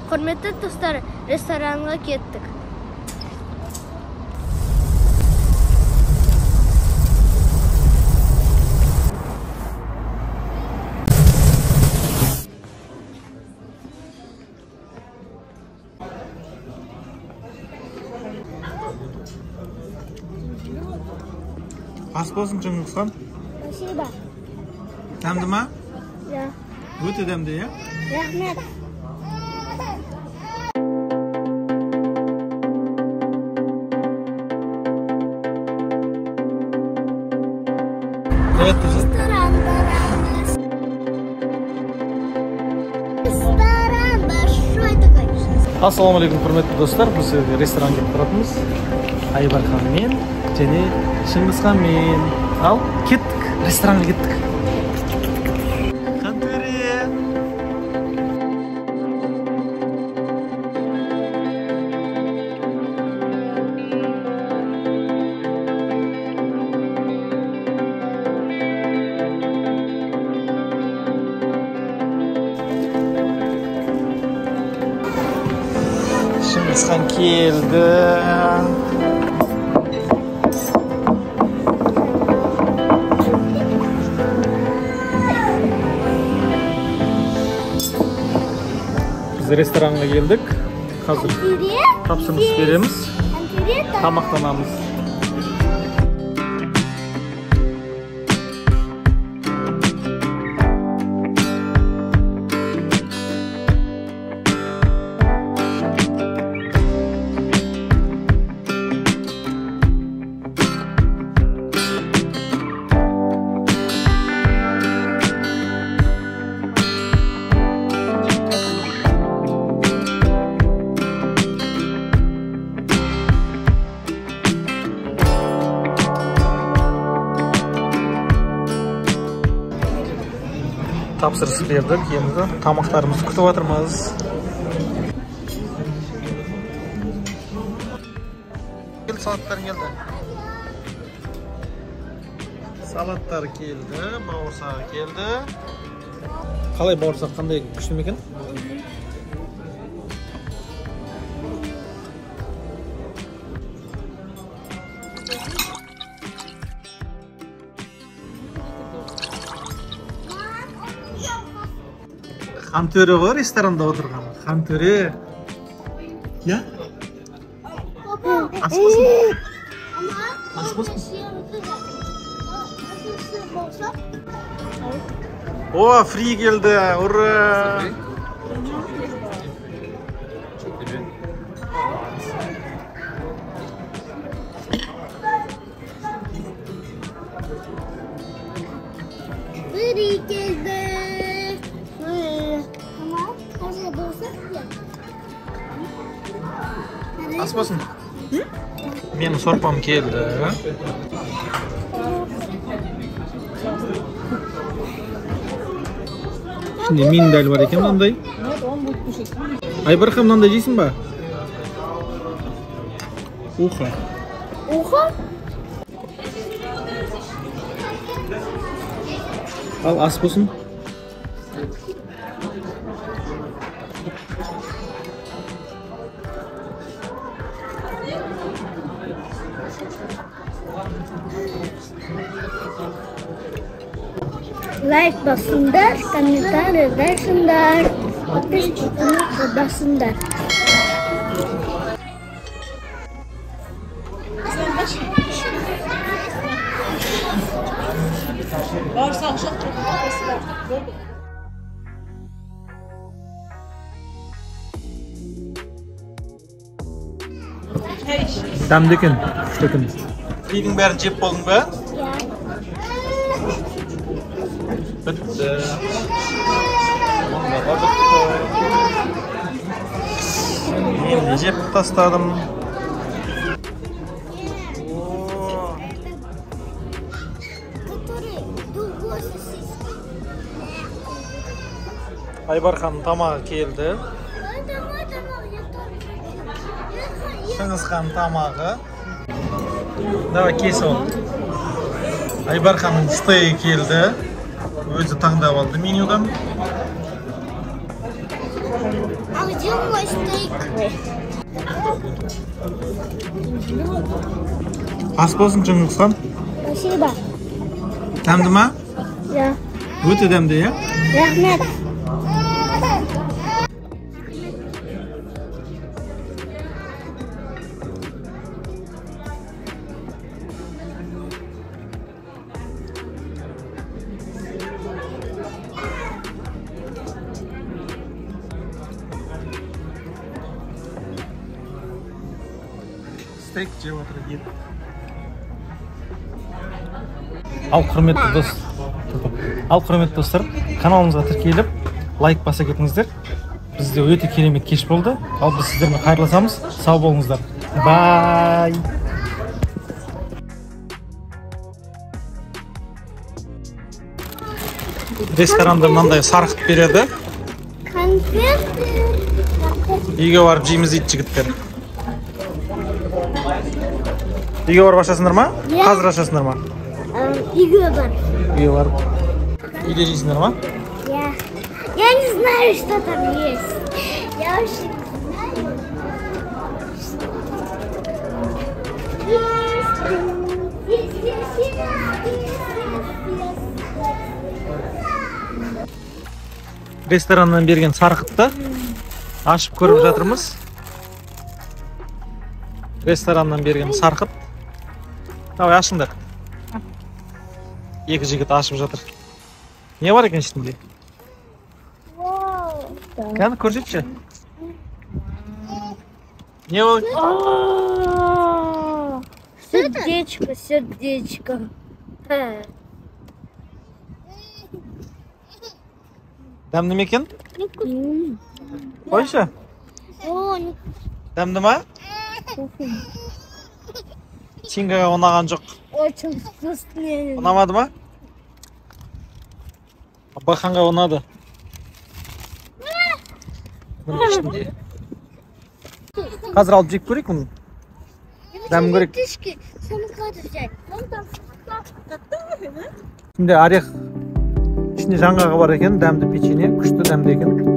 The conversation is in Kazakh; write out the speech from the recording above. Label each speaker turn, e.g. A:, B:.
A: Құрметті достар, ресторанға кеттік.
B: Ас болсын, Шыңғысхан.
A: Спасибо.
B: Дәмді ма?
A: Иә.
B: Өте дәмді, иә?
A: Рахмет. Ресторан барамыз. Ресторан большой такой.
B: Ассалаумағалейкум, құрметті достар. Біз ресторанға келіп тұратынбыз. Айбарханмен және Шыңғысханмен. Ал кеттік, ресторанға кеттік. Хантөре. Шыңғысхан келді. Біз ресторанға келдік. Қазір тапсырыс береміз. Тамақтанамыз. Тапсырыс бердік, енді тамақтарымызды күтіп жатырмыз. Келді, салаттар келді. Салаттар келді, бауырсағы келді. Қалай бауырсақ, қандай күшті ме екен? Хантөре ғой ресторанда отырған. Хантөре. Я? Ас болсын. Ас болсын. О, фри келді. Ура!
A: Фри келді.
B: Ас болсын. Менің сорпам келді. Ішінде миндаль бар екен мынандай. Айбархан, мынандай жейсің ба? Уха.
A: Уха?
B: Ал, ас болсын.
A: Лайк басыңдар, комментарий жазыңдар, подписчикті басыңдар.
B: Дәмді екен, күшті екен. Фридің бәрін жеп болдың ба? Бітті. Онда да бітті. Мен де жеп тастадым. Айбарханның тамағы келді. Шыңғысханның тамағы. Давай кес оны. Айбарханның стейгі келді. Өзі таңдап алды менюдан.
A: Ал Где мой стейк?
B: Ас болсын, Шыңғысхан.
A: Спасибо.
B: Дәмді ма?
A: Иә.
B: Өте дәмді, иә?
A: Рахмет.
B: Стейк жеп отыр ет. Ал құрметті дос, ал құрметті достар, каналымызға тіркеліп, лайк баса кетіңіздер. Бізде өте керемет кеш болды. Ал біз сіздермен қайырласамыз. Сау болыңыздар. Бай. Ресторанда мынандай сарқыт береді.
A: Конфеты.
B: Үйге барып жейміз дейді жігіттер. Үйге барып ашасыңдар ма?
A: Иә.
B: Қазір ашасыңдар ма?
A: Үйге барып.
B: Үйге барып. Үйде жейсіңдер ма?
A: Я. Я не знаю, что там есть. Я вообще не знаю. Есть, есть, есть, есть, есть.
B: Рестораннан берген сарқытты ашып көріп жатырмыз. Рестораннан берген сарқыт. Давай ашыңдар. Екі жігіт ашып жатыр. Не бар екен ішінде? Кәні көрсетші. Не ол?
A: Сердечко, сердечко.
B: Дәмді ме екен? Қойшы. Дәмді ма? Чингаға ұнаған жоқ.
A: Очень вкусный.
B: Ұнамады ма? Аббаханға ұнады. Бұның ішінде. Қазір алып жеп көрейік бұны. Дәмін көрейік. Ішінде орех, ішінде жаңғағы бар екен, дәмді печенье, күшті дәмді екен.